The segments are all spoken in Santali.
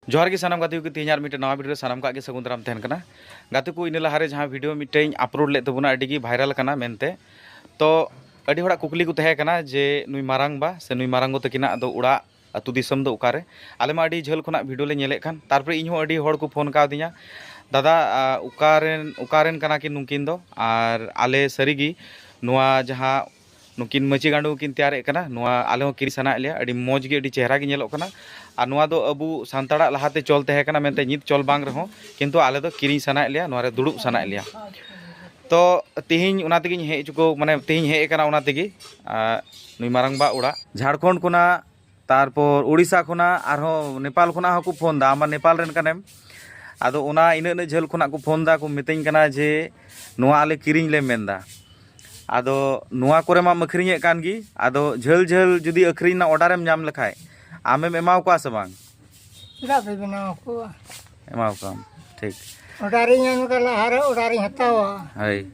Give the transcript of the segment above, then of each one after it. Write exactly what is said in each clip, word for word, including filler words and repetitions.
ᱡᱚᱦᱟᱨ ᱜᱮ ᱥᱟᱱᱟᱢ ᱜᱟᱛᱮ ᱠᱚ, ᱛᱮᱦᱮᱧ ᱟᱨ ᱢᱤᱫᱴᱮᱱ ᱱᱟᱣᱟ ᱵᱷᱤᱰᱤᱭᱳ ᱨᱮ ᱥᱟᱱᱟᱢ ᱠᱚᱣᱟᱜ ᱜᱮ ᱥᱟᱹᱜᱩᱱ ᱫᱟᱨᱟᱢ ᱛᱟᱦᱮᱱ ᱠᱟᱱᱟ᱾ ᱜᱟᱛᱮ ᱠᱚ, ᱤᱱᱟᱹ ᱞᱟᱦᱟᱨᱮ ᱡᱟᱦᱟᱸ ᱵᱷᱤᱰᱤᱭᱳ ᱢᱤᱫᱴᱮᱱ ᱤᱧ ᱟᱯᱞᱳᱰ ᱞᱮᱫ ᱛᱟᱵᱚᱱᱟ, ᱟᱹᱰᱤ ᱜᱮ ᱵᱷᱟᱭᱨᱟᱞ ᱟᱠᱟᱱᱟ ᱢᱮᱱᱛᱮ᱾ ᱛᱚ ᱟᱹᱰᱤ ᱦᱚᱲᱟᱜ ᱠᱩᱠᱞᱤ ᱠᱚ ᱛᱟᱦᱮᱸ ᱠᱟᱱᱟ ᱡᱮ ᱱᱩᱭ ᱢᱟᱨᱟᱝᱵᱟ ᱥᱮ ᱱᱩᱭ ᱢᱟᱨᱟᱝᱜᱚ ᱛᱟᱹᱠᱤᱱᱟᱜ ᱫᱚ ᱚᱲᱟᱜ ᱟᱹᱛᱩ ᱫᱤᱥᱚᱢ ᱫᱚ ᱚᱠᱟᱨᱮ? ᱟᱞᱮ ᱢᱟ ᱟᱹᱰᱤ ᱡᱷᱟᱹᱞ ᱠᱷᱚᱱᱟᱜ ᱵᱷᱤᱰᱤᱭᱳ ᱞᱮ ᱧᱮᱞᱮᱫ ᱠᱟᱱ᱾ ᱛᱟᱨᱯᱚᱨᱮ ᱤᱧᱦᱚᱸ ᱟᱹᱰᱤ ᱦᱚᱲ ᱠᱚ ᱯᱷᱳᱱ ᱠᱟᱣᱫᱤᱧᱟ, "ᱫᱟᱫᱟ, ᱟ, ᱚᱠᱟᱨᱮᱱ, ᱚᱠᱟᱨᱮᱱ ᱠᱟᱱᱟ ᱠᱤᱱ ᱱᱩᱠᱤᱱ ᱫᱚ?" ᱟᱨ ᱟᱞᱮ ᱥᱟᱹᱨᱤᱜᱮ ᱱᱚᱣᱟ ᱡᱟᱦᱟᱸ ᱱᱩᱠᱤᱱ ᱢᱟᱹᱪᱤ ᱜᱟᱸᱰᱳ ᱠᱤᱱ ᱛᱮᱭᱟᱨᱮᱫ ᱠᱟᱱᱟ, ᱱᱚᱣᱟ ᱟᱞᱮ ᱦᱚᱸ ᱠᱤᱨᱤᱧ ᱥᱟᱱᱟᱭᱮᱫ ᱞᱮᱭᱟ᱾ ᱟᱹᱰᱤ ᱢᱚᱡᱽ ᱜᱮ, ᱟᱹᱰᱤ ᱪᱮᱦᱨᱟ ᱜᱮ ᱧᱮᱞᱚᱜ ᱠᱟᱱᱟ᱾ ᱟᱨ ᱱᱚᱣᱟ ᱫᱚ ᱟᱵᱚ ᱥᱟᱱᱛᱟᱲᱟᱜ ᱞᱟᱦᱟᱛᱮ ᱪᱚᱞ ᱛᱟᱦᱮᱸ ᱠᱟᱱᱟ ᱢᱮᱱᱛᱮ, ᱱᱤᱛ ᱪᱚᱞ ᱵᱟᱝ ᱨᱮᱦᱚᱸ, ᱠᱤᱱᱛᱩ ᱟᱞᱮ ᱫᱚ ᱠᱤᱨᱤᱧ ᱥᱟᱱᱟᱭᱮᱫ ᱞᱮᱭᱟ, ᱱᱚᱣᱟ ᱨᱮ ᱫᱩᱲᱩᱵ ᱥᱟᱱᱟᱭᱮᱫ ᱞᱮᱭᱟ᱾ ᱛᱚ ᱛᱮᱦᱮᱧ ᱚᱱᱟ ᱛᱮᱜᱮᱧ ᱦᱮᱡ ᱦᱚᱪᱚ ᱠᱚ, ᱢᱟᱱᱮ ᱛᱮᱦᱮᱧ ᱦᱮᱡ ᱟᱠᱟᱱᱟ ᱚᱱᱟ ᱛᱮᱜᱮ, ᱟᱨ ᱱᱩᱭ ᱢᱟᱨᱟᱝᱵᱟ ᱚᱲᱟᱜ ᱡᱷᱟᱲᱠᱷᱚᱸᱰ ᱠᱷᱚᱱᱟᱜ, ᱛᱟᱨᱯᱚᱨ ᱳᱰᱤᱥᱟ ᱠᱷᱚᱱᱟᱜ, ᱟᱨᱦᱚᱸ ᱱᱮᱯᱟᱞ ᱠᱷᱚᱱᱟᱜ ᱦᱚᱸᱠᱚ ᱯᱷᱳᱱ ᱮᱫᱟ, "ᱟᱢ ᱢᱟ ᱱᱮᱯᱟᱞ ᱨᱮᱱ ᱠᱟᱱᱮᱢ?" ᱟᱫᱚ ᱚᱱᱟ ᱤᱱᱟᱹᱜ ᱤᱱᱟᱹᱜ ᱡᱷᱟᱹᱞ ᱠᱷᱚᱱᱟᱜ ᱠᱚ ᱯᱷᱳᱱ ᱮᱫᱟ, ᱠᱚ ᱢᱤᱛᱟᱹᱧ ᱠᱟᱱᱟ ᱡᱮ, "ᱱᱚᱣᱟ ᱟᱞᱮ ᱠᱤᱨᱤᱧ ᱞᱮ ᱢᱮᱱᱫᱟ᱾" ᱟᱫᱚ ᱱᱚᱣᱟ ᱠᱚᱨᱮ ᱢᱟᱢ ᱟᱹᱠᱷᱨᱤᱧᱮᱫ ᱠᱟᱱ ᱜᱮ, ᱟᱫᱚ ᱡᱷᱟᱹᱞ ᱡᱷᱟᱹᱞ ᱡᱩᱫᱤ ᱟᱹᱠᱷᱨᱤᱧ ᱨᱮᱱᱟᱜ ᱚᱰᱟᱨᱮᱢ ᱧᱟᱢ ᱞᱮᱠᱷᱟᱡ, ᱟᱢᱮᱢ ᱮᱢᱟᱣ ᱠᱚᱣᱟ ᱥᱮ ᱵᱟᱝ? ᱪᱮᱫᱟᱜ ᱯᱮ ᱵᱮᱱᱟᱣ ᱟᱠᱚᱣᱟ? ᱮᱢᱟᱣ ᱠᱚᱣᱟᱢ, ᱴᱷᱤᱠ᱾ ᱚᱰᱟᱨᱤᱧ ᱮᱢ ᱠᱟᱜ ᱞᱟᱦᱟᱨᱮ ᱚᱰᱟᱨᱤᱧ ᱦᱟᱛᱟᱣᱟ᱾ ᱦᱳᱭ᱾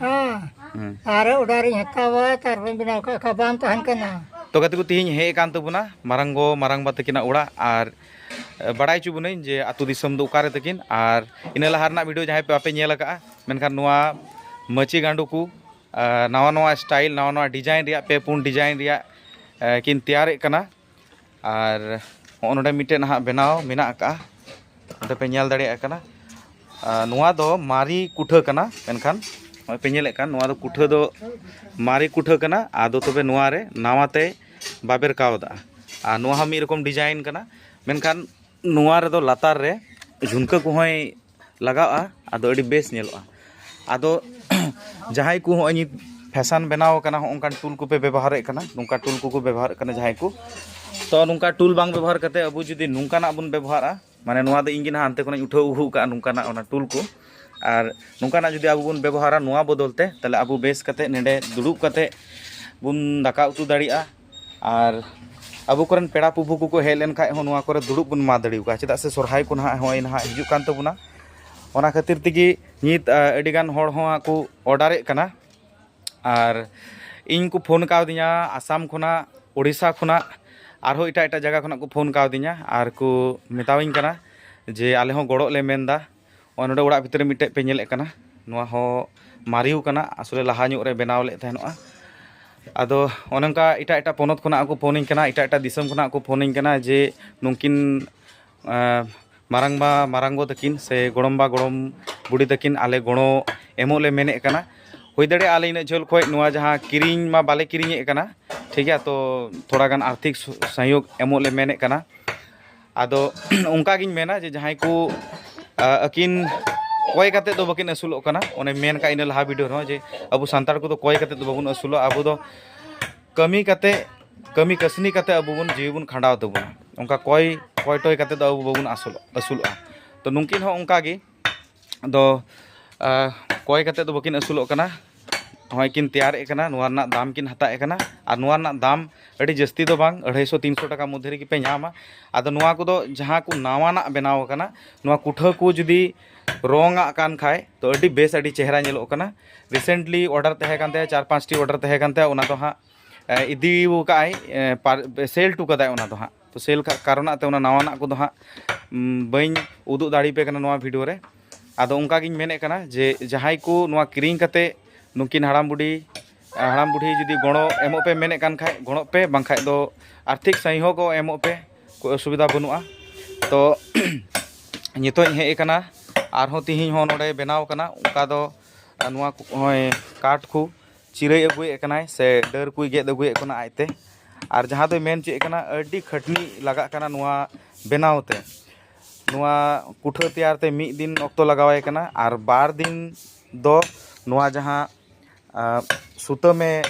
ᱦᱮᱸ᱾ ᱦᱩᱸ᱾ ᱞᱟᱦᱟᱨᱮ ᱚᱰᱟᱨᱤᱧ ᱦᱟᱛᱟᱣᱟ, ᱛᱟᱨᱯᱚᱨᱮ ᱵᱮᱱᱟᱣ ᱠᱟᱜ ᱠᱷᱟᱱ ᱵᱟᱝ ᱛᱟᱦᱮᱱ ᱠᱟᱱᱟ᱾ ᱛᱚ ᱜᱟᱛᱮ ᱠᱚ, ᱛᱮᱦᱮᱧ ᱦᱮᱡ ᱟᱠᱟᱱ ᱛᱟᱵᱚᱱᱟ ᱢᱟᱨᱟᱝ ᱜᱚ ᱢᱟᱨᱟᱝ ᱵᱟ ᱛᱟᱹᱠᱤᱱᱟᱜ ᱚᱲᱟᱜ, ᱟᱨ, ᱮ, ᱵᱟᱲᱟᱭ ᱦᱚᱪᱚ ᱵᱚᱱᱟᱹᱧ ᱡᱮ ᱟᱹᱛᱩ ᱫᱤᱥᱚᱢ ᱫᱚ ᱚᱠᱟᱨᱮ ᱛᱟᱹᱠᱤᱱ, ᱟᱨ ᱤᱱᱟᱹ ᱞᱟᱦᱟ ᱨᱮᱱᱟᱜ ᱵᱷᱤᱰᱤᱭᱳ ᱡᱟᱦᱟᱸᱭ ᱯᱮ ᱵᱟᱯᱮ ᱧᱮᱞ ᱟᱠᱟᱫᱼᱟ, ᱢᱮᱱᱠᱷᱟᱱ ᱱᱚᱣᱟ ᱢᱟᱹᱪᱤ ᱜᱟᱸᱰᱳ ᱠᱚ, ᱮ, ᱱᱟᱣᱟ ᱱᱟᱣᱟ ᱥᱴᱟᱭᱤᱞ, ᱱᱟᱣᱟ ᱱᱟᱣᱟ ᱰᱤᱡᱟᱭᱤᱱ ᱨᱮᱭᱟᱜ, ᱯᱮ ᱯᱩᱱ ᱰᱤᱡᱟᱭᱤᱱ ᱨᱮᱭᱟᱜ, ᱮ, ᱠᱤᱱ ᱛᱮᱭᱟᱨᱮᱫ ᱠᱟᱱᱟ᱾ ᱟᱨ ᱦᱚᱸᱜᱼᱚ ᱱᱚᱰᱮ ᱢᱤᱫᱴᱮᱱ ᱱᱟᱦᱟᱜ ᱵᱮᱱᱟᱣ ᱢᱮᱱᱟᱜ ᱟᱠᱟᱫᱼᱟ, ᱱᱚᱰᱮ ᱯᱮ ᱧᱮᱞ ᱫᱟᱲᱮᱭᱟᱜ ᱠᱟᱱᱟ᱾ ᱟᱨ ᱱᱚᱣᱟ ᱫᱚ ᱢᱟᱨᱮ ᱠᱩᱴᱷᱟᱹ ᱠᱟᱱᱟ, ᱢᱮᱱᱠᱷᱟᱱ ᱱᱚᱜᱼᱚᱭ ᱯᱮ ᱧᱮᱞᱮᱫ ᱠᱟᱱ, ᱱᱚᱣᱟ ᱫᱚ ᱠᱩᱴᱷᱟᱹ ᱫᱚ ᱢᱟᱨᱮ ᱠᱩᱴᱷᱟᱹ ᱠᱟᱱᱟ᱾ ᱟᱫᱚ ᱛᱚᱵᱮ ᱱᱚᱣᱟ ᱨᱮ ᱱᱟᱣᱟ ᱛᱮ ᱵᱟᱵᱮᱨ ᱠᱟᱣᱫᱟ᱾ ᱟᱨ ᱱᱚᱣᱟ ᱦᱚᱸ ᱢᱤᱫ ᱨᱚᱠᱚᱢ ᱰᱤᱡᱟᱭᱤᱱ ᱠᱟᱱᱟ, ᱢᱮᱱᱠᱷᱟᱱ ᱱᱚᱣᱟ ᱨᱮᱫᱚ ᱞᱟᱛᱟᱨ ᱨᱮ ᱡᱷᱩᱱᱠᱟᱹ ᱠᱚᱦᱚᱸᱭ ᱞᱟᱜᱟᱜᱼᱟ, ᱟᱫᱚ ᱟᱹᱰᱤ ᱵᱮᱥ ᱧᱮᱞᱚᱜᱼᱟ᱾ ᱟᱫᱚ ᱡᱟᱦᱟᱸᱭ ᱠᱚ ᱦᱚᱸᱜᱼᱚᱭ ᱱᱤᱛ ᱯᱷᱮᱥᱟᱱ ᱵᱮᱱᱟᱣ ᱠᱟᱱᱟ, ᱦᱚᱸᱜᱼᱚ ᱱᱚᱝᱠᱟᱱ ᱴᱩᱞ ᱠᱚᱯᱮ ᱵᱮᱵᱚᱦᱟᱨᱮᱫ ᱠᱟᱱᱟ, ᱱᱚᱝᱠᱟ ᱴᱩᱞ ᱠᱚᱠᱚ ᱵᱮᱵᱚᱦᱟᱨᱮᱫ ᱠᱟᱱᱟ ᱡᱟᱦᱟᱸᱭ ᱠᱚ, ᱛᱚ ᱱᱚᱝᱠᱟ ᱴᱩᱞ ᱵᱟᱝ ᱵᱮᱵᱚᱦᱟᱨ ᱠᱟᱛᱮ ᱟᱵᱚ ᱡᱩᱫᱤ ᱱᱚᱝᱠᱟᱱᱟᱜ ᱵᱚᱱ ᱵᱮᱵᱚᱦᱟᱨᱟ, ᱢᱟᱱᱮ ᱱᱚᱣᱟ ᱫᱚ ᱤᱧ ᱜᱮ ᱱᱟᱦᱟᱜ ᱦᱟᱱᱛᱮ ᱠᱷᱚᱱᱤᱧ ᱩᱴᱷᱟᱹᱣ ᱟᱹᱜᱩ ᱠᱟᱜᱼᱟ ᱱᱚᱝᱠᱟᱱᱟᱜ ᱚᱱᱟ ᱴᱩᱞ ᱠᱚ, ᱟᱨ ᱱᱚᱝᱠᱟᱱᱟᱜ ᱡᱩᱫᱤ ᱟᱵᱚ ᱵᱚᱱ ᱵᱮᱵᱚᱦᱟᱨᱟ ᱱᱚᱣᱟ ᱵᱚᱫᱚᱞ ᱛᱮ, ᱛᱟᱦᱚᱞᱮ ᱟᱵᱚ ᱵᱮᱥ ᱠᱟᱛᱮ ᱱᱚᱰᱮ ᱫᱩᱲᱩᱵ ᱠᱟᱛᱮ ᱵᱚᱱ ᱫᱟᱠᱟ ᱩᱛᱩ ᱫᱟᱲᱮᱭᱟᱜᱼᱟ᱾ ᱟᱨ ᱟᱵᱚ ᱠᱚᱨᱮᱱ ᱯᱮᱲᱟ ᱯᱨᱚᱵᱷᱩ ᱠᱚᱠᱚ ᱦᱮᱡ ᱞᱮᱱᱠᱷᱟᱡ ᱦᱚᱸ ᱱᱚᱣᱟ ᱠᱚᱨᱮ ᱫᱩᱲᱩᱵ ᱵᱚᱱ ᱮᱢᱟ ᱫᱟᱲᱮ ᱟᱠᱚᱣᱟ, ᱪᱮᱫᱟᱜ ᱥᱮ ᱥᱚᱨᱦᱟᱭ ᱠᱚ ᱱᱟᱦᱟᱜ ᱦᱚᱸᱜᱼᱚᱭ ᱱᱟᱦᱟᱜ ᱦᱤᱡᱩᱜ ᱠᱟᱱ ᱛᱟᱵᱚᱱᱟ᱾ ᱚᱱᱟ ᱠᱷᱟᱹᱛᱤᱨ ᱛᱮᱜᱮ ᱱᱤᱛ, ᱟ, ᱟᱹᱰᱤᱜᱟᱱ ᱦᱚᱲ ᱦᱚᱸ ᱠᱚ ᱚᱰᱟᱨᱮᱫ ᱠᱟᱱᱟ᱾ ᱟᱨ ᱤᱧ ᱠᱚ ᱯᱷᱳᱱ ᱠᱟᱣᱫᱤᱧᱟ ᱟᱥᱟᱢ ᱠᱷᱚᱱᱟᱜ, ᱳᱰᱤᱥᱟ ᱠᱷᱚᱱᱟᱜ, ᱟᱨᱦᱚᱸ ᱮᱴᱟᱜ ᱮᱴᱟᱜ ᱡᱟᱭᱜᱟ ᱠᱷᱚᱱᱟᱜ ᱠᱚ ᱯᱷᱳᱱ ᱠᱟᱣᱫᱤᱧᱟ ᱟᱨ ᱠᱚ ᱢᱮᱛᱟᱣᱤᱧ ᱠᱟᱱᱟ ᱡᱮ ᱟᱞᱮ ᱦᱚᱸ ᱜᱚᱲᱚᱜ ᱞᱮ ᱢᱮᱱᱫᱟ᱾ ᱱᱚᱜᱼᱚᱭ ᱱᱚᱰᱮ ᱚᱲᱟᱜ ᱵᱷᱤᱛᱨᱤ ᱨᱮ ᱢᱤᱫᱴᱮᱡ ᱯᱮ ᱧᱮᱞᱮᱫ ᱠᱟᱱᱟ, ᱱᱚᱣᱟ ᱦᱚᱸ ᱢᱟᱨᱮᱣ ᱠᱟᱱᱟ, ᱟᱥᱚᱞᱮ ᱞᱟᱦᱟ ᱧᱚᱜ ᱨᱮ ᱵᱮᱱᱟᱣ ᱞᱮᱫ ᱛᱟᱦᱮᱱᱚᱜᱼᱟ᱾ ᱟᱫᱚ ᱚᱱᱮ ᱚᱱᱠᱟ ᱮᱴᱟᱜ ᱮᱴᱟᱜ ᱯᱚᱱᱚᱛ ᱠᱷᱚᱱᱟᱜ ᱠᱚ ᱯᱷᱳᱱᱤᱧ ᱠᱟᱱᱟ, ᱮᱴᱟᱜ ᱮᱴᱟᱜ ᱫᱤᱥᱚᱢ ᱠᱷᱚᱱᱟᱜ ᱠᱚ ᱯᱷᱳᱱᱤᱧ ᱠᱟᱱᱟ ᱡᱮ ᱱᱩᱝᱠᱤᱱ, ᱟᱸ, ᱢᱟᱨᱟᱝᱵᱟ ᱢᱟᱨᱟᱝ ᱜᱚ ᱛᱟᱹᱠᱤᱱ ᱥᱮ ᱜᱚᱲᱚᱢᱵᱟ ᱜᱚᱲᱚᱢ ᱵᱩᱰᱷᱤ ᱛᱟᱹᱠᱤᱱ ᱟᱞᱮ ᱜᱚᱲᱚ ᱮᱢᱚᱜ ᱞᱮ ᱢᱮᱱᱮᱫ ᱠᱟᱱᱟ᱾ ᱦᱩᱭ ᱫᱟᱲᱮᱭᱟᱜᱼᱟ ᱟᱞᱮ ᱤᱱᱟᱹᱜ ᱡᱷᱟᱹᱞ ᱠᱷᱚᱱ ᱱᱚᱣᱟ ᱡᱟᱦᱟᱸ ᱠᱤᱨᱤᱧ ᱢᱟ ᱵᱟᱞᱮ ᱠᱤᱨᱤᱧᱮᱫ ᱠᱟᱱᱟ, ᱴᱷᱤᱠ ᱜᱮᱭᱟ, ᱛᱚ ᱛᱷᱚᱲᱟ ᱜᱟᱱ ᱟᱨᱛᱷᱤᱠ ᱥᱚ-, ᱥᱚᱦᱭᱳᱜᱽ ᱮᱢᱚᱜ ᱞᱮ ᱢᱮᱱᱮᱫ ᱠᱟᱱᱟ᱾ ᱟᱫᱚ ᱚᱱᱠᱟ ᱜᱤᱧ ᱢᱮᱱᱟ ᱡᱮ ᱡᱟᱦᱟᱸᱭ ᱠᱚ, ᱟ, ᱟᱹᱠᱤᱱ ᱠᱚᱭ ᱠᱟᱛᱮᱫ ᱫᱚ ᱵᱟᱹᱠᱤᱱ ᱟᱹᱥᱩᱞᱚᱜ ᱠᱟᱱᱟ᱾ ᱚᱱᱮ ᱢᱮᱱ ᱠᱟᱜ ᱤᱱᱟᱹ ᱞᱟᱦᱟ ᱵᱷᱤᱰᱤᱭᱳ ᱨᱮᱦᱚᱸ ᱡᱮ ᱟᱵᱚ ᱥᱟᱱᱛᱟᱲ ᱠᱚᱫᱚ ᱠᱚᱭ ᱠᱟᱛᱮᱫ ᱫᱚ ᱵᱟᱵᱚᱱ ᱟᱹᱥᱩᱞᱚᱜᱼᱟ, ᱟᱵᱚ ᱫᱚ ᱠᱟᱹᱢᱤ ᱠᱟᱛᱮᱫ, ᱠᱟᱹᱢᱤ ᱠᱟᱹᱥᱱᱤ ᱠᱟᱛᱮᱫ ᱟᱵᱚ ᱵᱚᱱ ᱡᱤᱣᱤ ᱵᱚᱱ ᱠᱷᱟᱸᱰᱟᱣ ᱛᱟᱵᱚᱱᱟ᱾ ᱚᱱᱠᱟ ᱠᱚᱭ ᱠᱚᱭ ᱴᱚᱭ ᱠᱟᱛᱮᱫ ᱫᱚ ᱟᱵᱚ ᱵᱟᱵᱚᱱ ᱟᱹᱥᱩᱞᱚᱜ ᱟᱹᱥᱩᱞᱚᱜᱼᱟ᱾ ᱛᱚ ᱱᱩᱝᱠᱤᱱ ᱦᱚᱸ ᱚᱱᱠᱟ ᱜᱮ ᱫᱚ, ᱟ, ᱠᱚᱭ ᱠᱟᱛᱮᱫ ᱫᱚ ᱵᱟᱹᱠᱤᱱ ᱟᱹᱥᱩᱞᱚᱜ ᱠᱟᱱᱟ᱾ ᱱᱚᱜᱼᱚᱭ ᱠᱤᱱ ᱛᱮᱭᱟᱨᱮᱫ ᱠᱟᱱᱟ, ᱱᱚᱣᱟ ᱨᱮᱱᱟᱜ ᱫᱟᱢ ᱠᱤᱱ ᱦᱟᱛᱟᱣᱮᱫ ᱠᱟᱱᱟ᱾ ᱟᱨ ᱱᱚᱣᱟ ᱨᱮᱱᱟᱜ ᱫᱟᱢ ᱟᱹᱰᱤ ᱡᱟᱹᱥᱛᱤ ᱫᱚ ᱵᱟᱝ, ᱟᱹᱲᱟᱹᱭᱥᱚ ᱛᱤᱱᱥᱚ ᱴᱟᱠᱟ ᱢᱚᱫᱽᱫᱷᱮ ᱨᱮᱜᱮ ᱯᱮ ᱧᱟᱢᱟ᱾ ᱟᱫᱚ ᱱᱚᱣᱟ ᱠᱚᱫᱚ ᱡᱟᱦᱟᱸ ᱠᱚ ᱱᱟᱣᱟᱱᱟᱜ ᱵᱮᱱᱟᱣ ᱟᱠᱟᱱᱟ, ᱱᱚᱣᱟ ᱠᱩᱴᱷᱟᱹ ᱠᱚ ᱡᱩᱫᱤ ᱨᱚᱝ ᱟᱜ ᱠᱟᱱ ᱠᱷᱟᱡ ᱛᱚ ᱟᱹᱰᱤ ᱵᱮᱥ, ᱟᱹᱰᱤ ᱪᱮᱦᱨᱟ ᱧᱮᱞᱚᱜ ᱠᱟᱱᱟ᱾ ᱨᱤᱥᱮᱱᱴᱞᱤ ᱚᱰᱟᱨ ᱛᱟᱦᱮᱸ ᱠᱟᱱ ᱛᱟᱭᱟ, ᱪᱟᱨ ᱯᱟᱸᱪᱴᱤ ᱚᱰᱟᱨ ᱛᱟᱦᱮᱸ ᱠᱟᱱ ᱛᱟᱭᱟ, ᱚᱱᱟ ᱫᱚ ᱦᱟᱸᱜ ᱮ, ᱤᱫᱤ ᱟᱠᱟᱫ ᱟᱭ, ᱮ, ᱯᱟᱨ-, ᱥᱮᱞ ᱦᱚᱴᱚ ᱠᱟᱫᱟᱭ ᱚᱱᱟ ᱫᱚ ᱦᱟᱸᱜ᱾ ᱛᱚ ᱥᱮᱞ ᱠᱟ-, ᱠᱟᱨᱚᱱᱟᱜ ᱛᱮ ᱚᱱᱟ ᱱᱟᱣᱟᱱᱟᱜ ᱠᱚᱫᱚ ᱦᱟᱸᱜ, ᱩᱢ, ᱵᱟᱹᱧ ᱩᱫᱩᱜ ᱫᱟᱲᱮᱭᱟᱯᱮ ᱠᱟᱱᱟ ᱱᱚᱣᱟ ᱵᱷᱤᱰᱤᱭᱳ ᱨᱮ᱾ ᱟᱫᱚ ᱚᱱᱠᱟ ᱜᱤᱧ ᱢᱮᱱᱮᱫ ᱠᱟᱱᱟ ᱡᱮ ᱡᱟᱦᱟᱸᱭ ᱠᱚ ᱱᱚᱣᱟ ᱠᱤᱨᱤᱧ ᱠᱟᱛᱮ ᱱᱩᱠᱤᱱ ᱦᱟᱲᱟᱢ ᱵᱩᱰᱷᱤ, ᱦᱟᱲᱟᱢ ᱵᱩᱰᱷᱤ ᱡᱩᱫᱤ ᱜᱚᱲᱚ ᱮᱢᱚᱜ ᱯᱮ ᱢᱮᱱᱮᱫ ᱠᱟᱱ ᱠᱷᱟᱡ ᱜᱚᱲᱚᱜ ᱯᱮ, ᱵᱟᱝᱠᱷᱟᱡ ᱫᱚ ᱟᱨᱛᱷᱤᱠ ᱥᱚᱦᱭᱳᱜᱽ ᱮᱢᱚᱜ ᱯᱮ, ᱠᱳᱭ ᱚᱥᱩᱵᱤᱫᱷᱟ ᱵᱟᱹᱱᱩᱜᱼᱟ᱾ ᱛᱚ ᱱᱤᱛᱚᱜ ᱤᱧ ᱦᱮᱡ ᱟᱠᱟᱱᱟ, ᱟᱨᱦᱚᱸ ᱛᱤᱦᱤᱧ ᱦᱚᱸ ᱱᱚᱰᱮ ᱵᱮᱱᱟᱣ ᱠᱟᱱᱟ ᱚᱱᱠᱟ ᱫᱚ, ᱟᱨ ᱱᱚᱣᱟ ᱠᱚ, ᱱᱚᱜᱼᱚᱭ ᱠᱟᱴ ᱠᱚ ᱪᱤᱨᱟᱹᱭ ᱟᱹᱜᱩᱭᱮᱫ ᱠᱟᱱᱟᱭ ᱥᱮ ᱰᱟᱹᱨ ᱠᱚᱭ ᱜᱮᱫ ᱟᱹᱜᱩᱭᱮᱫ ᱠᱟᱱᱟ ᱟᱡᱛᱮ᱾ ᱟᱨ ᱡᱟᱦᱟᱸ ᱫᱚᱭ ᱢᱮᱱ ᱦᱚᱪᱚᱭᱮᱫ ᱠᱟᱱᱟ, ᱟᱹᱰᱤ ᱠᱷᱟᱹᱴᱱᱤ ᱞᱟᱜᱟᱜ ᱠᱟᱱᱟ ᱱᱚᱣᱟ ᱵᱮᱱᱟᱣ ᱛᱮ᱾ ᱱᱚᱣᱟ ᱠᱩᱴᱷᱟᱹ ᱛᱮᱭᱟᱨ ᱛᱮ ᱢᱤᱫ ᱫᱤᱱ ᱚᱠᱛᱚ ᱞᱟᱜᱟᱣᱟᱭ ᱠᱟᱱᱟ ᱟᱨ ᱵᱟᱨ ᱫᱤᱱ ᱫᱚ ᱱᱚᱣᱟ ᱡᱟᱦᱟᱸ, ᱟᱸ, ᱥᱩᱛᱟᱹᱢᱮ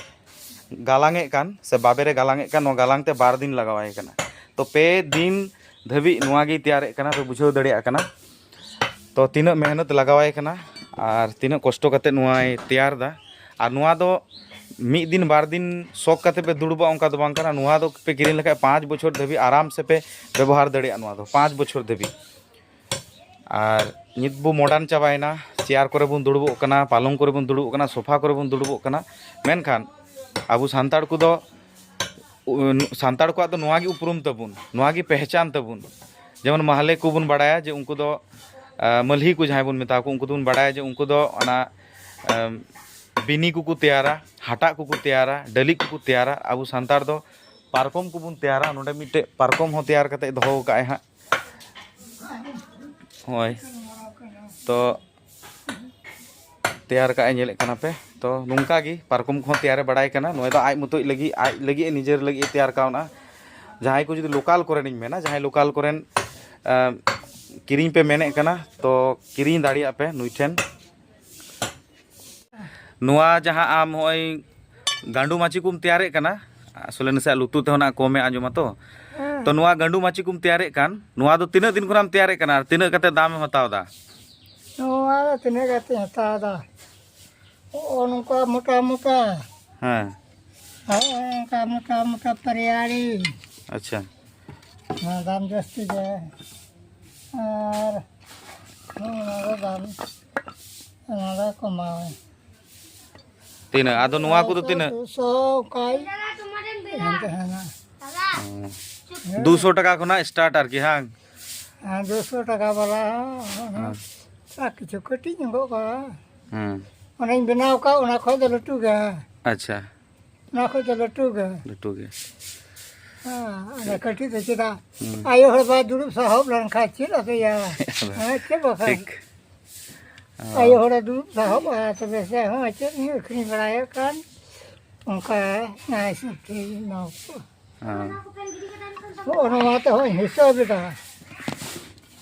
ᱜᱟᱞᱟᱝ ᱮᱫ ᱠᱟᱱ ᱥᱮ ᱵᱟᱵᱮᱨᱮ ᱜᱟᱞᱟᱝ ᱮᱫ ᱠᱟᱱ, ᱱᱚᱣᱟ ᱜᱟᱞᱟᱝ ᱛᱮ ᱵᱟᱨ ᱫᱤᱱ ᱞᱟᱜᱟᱣᱟᱭ ᱠᱟᱱᱟ᱾ ᱛᱚ ᱯᱮ ᱫᱤᱱ ᱫᱷᱟᱹᱵᱤᱡ ᱱᱚᱣᱟ ᱜᱮᱭ ᱛᱮᱭᱟᱨᱮᱫ ᱠᱟᱱᱟ, ᱯᱮ ᱵᱩᱡᱷᱟᱹᱣ ᱫᱟᱲᱮᱭᱟᱜ ᱠᱟᱱᱟ᱾ ᱛᱚ ᱛᱤᱱᱟᱹᱜ ᱢᱮᱦᱱᱚᱛ ᱞᱟᱜᱟᱣᱟᱭ ᱠᱟᱱᱟ ᱟᱨ ᱛᱤᱱᱟᱹᱜ ᱠᱚᱥᱴᱚ ᱠᱟᱛᱮ ᱱᱚᱣᱟᱭ ᱛᱮᱭᱟᱨ ᱮᱫᱟ᱾ ᱟᱨ ᱱᱚᱣᱟ ᱫᱚ ᱢᱤᱫ ᱫᱤᱱ ᱵᱟᱨ ᱫᱤᱱ ᱥᱚᱠ ᱠᱟᱛᱮ ᱯᱮ ᱫᱩᱲᱩᱵᱟ, ᱚᱱᱠᱟ ᱫᱚ ᱵᱟᱝ ᱠᱟᱱᱟ᱾ ᱱᱚᱣᱟ ᱫᱚ ᱯᱮ ᱠᱤᱨᱤᱧ ᱞᱮᱠᱷᱟᱡ ᱯᱟᱸᱪ ᱵᱚᱪᱷᱚᱨ ᱫᱷᱟᱹᱵᱤᱡ ᱟᱨᱟᱢ ᱥᱮ ᱯᱮ ᱵᱮᱵᱚᱦᱟᱨ ᱫᱟᱲᱮᱭᱟᱜᱼᱟ, ᱱᱚᱣᱟ ᱫᱚ ᱯᱟᱸᱪ ᱵᱚᱪᱷᱚᱨ ᱫᱷᱟᱹᱵᱤᱡ᱾ ᱟᱨ ᱱᱤᱛ ᱵᱚ ᱢᱚᱰᱟᱨᱱ ᱪᱟᱵᱟᱭᱮᱱᱟ, ᱪᱮᱭᱟᱨ ᱠᱚᱨᱮ ᱵᱚᱱ ᱫᱩᱲᱩᱵᱚᱜ ᱠᱟᱱᱟ, ᱯᱟᱞᱚᱝ ᱠᱚᱨᱮ ᱵᱚᱱ ᱫᱩᱲᱩᱵᱚᱜ ᱠᱟᱱᱟ, ᱥᱳᱯᱷᱟ ᱠᱚᱨᱮ ᱵᱚᱱ ᱫᱩᱲᱩᱵᱚᱜ ᱠᱟᱱᱟ, ᱢᱮᱱᱠᱷᱟᱱ ᱟᱵᱚ ᱥᱟᱱᱛᱟᱲ ᱠᱚᱫᱚ ᱥᱟᱱᱛᱟᱲ ᱠᱚᱣᱟᱜ ᱫᱚ ᱱᱚᱣᱟ ᱜᱮ ᱩᱯᱨᱩᱢ ᱛᱟᱵᱚᱱ, ᱱᱚᱣᱟ ᱜᱮ ᱯᱮᱦᱪᱟᱱ ᱛᱟᱵᱚᱱ᱾ ᱡᱮᱢᱚᱱ ᱢᱟᱦᱞᱮ ᱠᱚᱵᱚᱱ ᱵᱟᱲᱟᱭᱟ ᱡᱮ ᱩᱱᱠᱩ ᱫᱚ, ᱟᱸ, ᱢᱟᱹᱞᱦᱤ ᱠᱚ ᱡᱟᱦᱟᱸᱭ ᱵᱚᱱ ᱢᱮᱛᱟ ᱠᱚ, ᱩᱱᱠᱩ ᱫᱚᱵᱚᱱ ᱵᱟᱲᱟᱭᱟ ᱡᱮ ᱩᱱᱠᱩ ᱫᱚ ᱚᱱᱟ, ᱟᱸ, ᱵᱤᱱᱤ ᱠᱚᱠᱚ ᱛᱮᱭᱟᱨᱟ, ᱦᱟᱴᱟᱜ ᱠᱚᱠᱚ ᱛᱮᱭᱟᱨᱟ, ᱰᱟᱹᱞᱤᱡ ᱠᱚᱠᱚ ᱛᱮᱭᱟᱨᱟ᱾ ᱟᱵᱚ ᱥᱟᱱᱛᱟᱲ ᱫᱚ ᱯᱟᱨᱠᱚᱢ ᱠᱚᱵᱚᱱ ᱛᱮᱭᱟᱨᱟ᱾ ᱱᱚᱰᱮ ᱢᱤᱫᱴᱮᱡ ᱯᱟᱨᱠᱚᱢ ᱦᱚᱸ ᱛᱮᱭᱟᱨ ᱠᱟᱛᱮ ᱫᱚᱦᱚ ᱟᱠᱟᱫ ᱟᱭ ᱦᱟᱸᱜ᱾ ᱦᱳᱭ, ᱛᱚ ᱛᱮᱭᱟᱨ ᱠᱟᱜ ᱮ ᱧᱮᱞᱮᱫ ᱠᱟᱱᱟ ᱯᱮ᱾ ᱛᱚ ᱱᱚᱝᱠᱟ ᱜᱮ ᱯᱟᱨᱠᱚᱢ ᱠᱚᱦᱚᱸ ᱛᱮᱭᱟᱨᱮ ᱵᱟᱲᱟᱭ ᱠᱟᱱᱟ᱾ ᱱᱚᱜᱼᱚᱭ ᱫᱚ ᱟᱡ ᱢᱚᱛᱚᱡ ᱞᱟᱹᱜᱤᱫ, ᱟᱡ ᱞᱟᱹᱜᱤᱫ ᱮ ᱱᱤᱡᱮᱨ ᱞᱟᱹᱜᱤᱫ ᱮ ᱛᱮᱭᱟᱨ ᱠᱟᱣᱱᱟ᱾ ᱡᱟᱦᱟᱸᱭ ᱠᱚ ᱡᱩᱫᱤ ᱞᱳᱠᱟᱞ ᱠᱚᱨᱮᱱᱤᱧ ᱢᱮᱱᱟ, ᱡᱟᱦᱟᱸᱭ ᱞᱳᱠᱟᱞ ᱠᱚᱨᱮᱱ, ᱟᱸ, ᱠᱤᱨᱤᱧ ᱯᱮ ᱢᱮᱱᱮᱫ ᱠᱟᱱᱟ, ᱛᱚ ᱠᱤᱨᱤᱧ ᱫᱟᱲᱮᱭᱟᱜ ᱯᱮ ᱱᱩᱭ ᱴᱷᱮᱱ᱾ ᱱᱚᱣᱟ ᱡᱟᱦᱟᱸ ᱟᱢ ᱦᱚᱸᱜᱼᱚᱭ ᱜᱟᱸᱰᱩ ᱢᱟᱹᱪᱤ ᱠᱚᱢ ᱛᱮᱭᱟᱨᱮᱫ ᱠᱟᱱᱟ, ᱟᱥᱚᱞᱮ ᱱᱟᱥᱮᱭᱟᱜ ᱞᱩᱛᱩᱨ ᱛᱮᱦᱚᱸ ᱱᱟᱜ ᱠᱚᱢᱮ ᱟᱸᱡᱚᱢᱟ ᱛᱚ᱾ ᱦᱮᱸ᱾ ᱛᱚ ᱱᱚᱣᱟ ᱜᱟᱸᱰᱩ ᱢᱟᱹᱪᱤ ᱠᱚᱢ ᱛᱮᱭᱟᱨᱮᱫ ᱠᱟᱱ, ᱱᱚᱣᱟ ᱫᱚ ᱛᱤᱱᱟᱹᱜ ᱫᱤᱱ ᱠᱷᱚᱱᱟᱜ ᱮᱢ ᱛᱮᱭᱟᱨᱮᱫ ᱠᱟᱱᱟ ᱟᱨ ᱛᱤᱱᱟᱹᱜ ᱠᱟᱛᱮ ᱫᱟᱢ ᱮᱢ ᱦᱟᱛᱟᱣ ᱮᱫᱟ? ᱱᱚᱣᱟ ᱫᱚ ᱛᱤᱱᱟᱹᱜ ᱠᱟᱛᱮᱧ ᱦᱟᱛᱟᱣ ᱮᱫᱟ? ᱱᱚᱜᱼᱚ ᱱᱚᱝᱠᱟ ᱢᱚᱴᱟ ᱢᱚᱴᱟ᱾ ᱦᱮᱸ᱾ ᱱᱚᱜᱼᱚ ᱱᱚᱝᱠᱟ ᱢᱚᱴᱟ ᱢᱚᱴᱟ ᱯᱟᱨᱭᱟᱲᱤ᱾ ᱟᱪᱪᱷᱟ᱾ ᱚᱱᱟ ᱫᱟᱢ ᱡᱟᱹᱥᱛᱤ ᱜᱮ᱾ ᱟᱨ ᱱᱚᱜᱼᱚ ᱱᱚᱣᱟ ᱫᱚ ᱫᱟᱢ, ᱚᱱᱟ ᱫᱚ ᱠᱚᱢᱟᱣ᱾ ᱛᱤᱱᱟᱹᱜ? ᱟᱫᱚ ᱱᱚᱣᱟ ᱠᱚᱫᱚ ᱛᱤᱱᱟᱹᱜ? ᱫᱩᱥᱚ ᱚᱱᱠᱟᱭ ᱮᱢ ᱛᱟᱦᱮᱱᱟ᱾ ᱚ᱾ ᱫᱩᱥᱚ ᱴᱟᱠᱟ ᱠᱷᱚᱱᱟᱜ start ᱟᱨᱠᱤ, ᱦᱟᱝ? ᱦᱮᱸ, ᱫᱩᱥᱚ ᱴᱟᱠᱟ ᱵᱟᱞᱟ ᱦᱚᱸ, ᱦᱮᱸ᱾ ᱟᱨ ᱠᱤᱪᱷᱩ ᱠᱟᱹᱴᱤᱡ ᱧᱚᱜᱚᱜᱼᱟ᱾ ᱦᱮᱸ᱾ ᱚᱱᱮᱧ ᱵᱮᱱᱟᱣ ᱠᱟᱜ, ᱚᱱᱟ ᱠᱷᱚᱡ ᱫᱚ ᱞᱟᱹᱴᱩ ᱜᱮᱭᱟ᱾ ᱟᱪᱪᱷᱟ᱾ ᱚᱱᱟ ᱠᱷᱚᱡ ᱫᱚ ᱞᱟᱹᱴᱩ ᱜᱮ᱾ ᱞᱟᱹᱴᱩ ᱜᱮ᱾ ᱦᱮᱸ, ᱚᱱᱟ ᱠᱟᱹᱴᱤᱡ ᱫᱚ ᱪᱮᱫᱟᱜ? ᱦᱩᱸ᱾ ᱟᱭᱳ ᱦᱚᱲ ᱵᱟᱭ ᱫᱩᱲᱩᱵ ᱥᱟᱦᱚᱵ ᱞᱮᱱᱠᱷᱟᱱ ᱪᱮᱫ ᱟᱫᱚᱭᱟ? ᱦᱮᱸ, ᱪᱮᱫ ᱵᱟᱠᱷᱟᱱ? ᱴᱷᱤᱠ᱾ ᱚ᱾ ᱟᱭᱳ ᱦᱚᱲᱮ ᱫᱩᱲᱩᱵ ᱥᱟᱦᱚᱵᱼᱟ, ᱛᱚᱵᱮ ᱥᱮ ᱦᱚᱸ ᱪᱮᱫ ᱤᱧ ᱟᱹᱠᱷᱨᱤᱧ ᱵᱟᱲᱟᱭᱮᱫ ᱠᱟᱱ, ᱚᱱᱠᱟ ᱚᱱᱟ ᱦᱤᱥᱟᱹᱵ ᱛᱮ ᱮᱢᱟ ᱠᱚᱣᱟ᱾ ᱦᱮᱸ᱾ ᱱᱚᱜᱼᱚ ᱱᱚᱣᱟ ᱛᱮᱦᱚᱸᱧ ᱦᱤᱥᱟᱹᱵ ᱮᱫᱟ᱾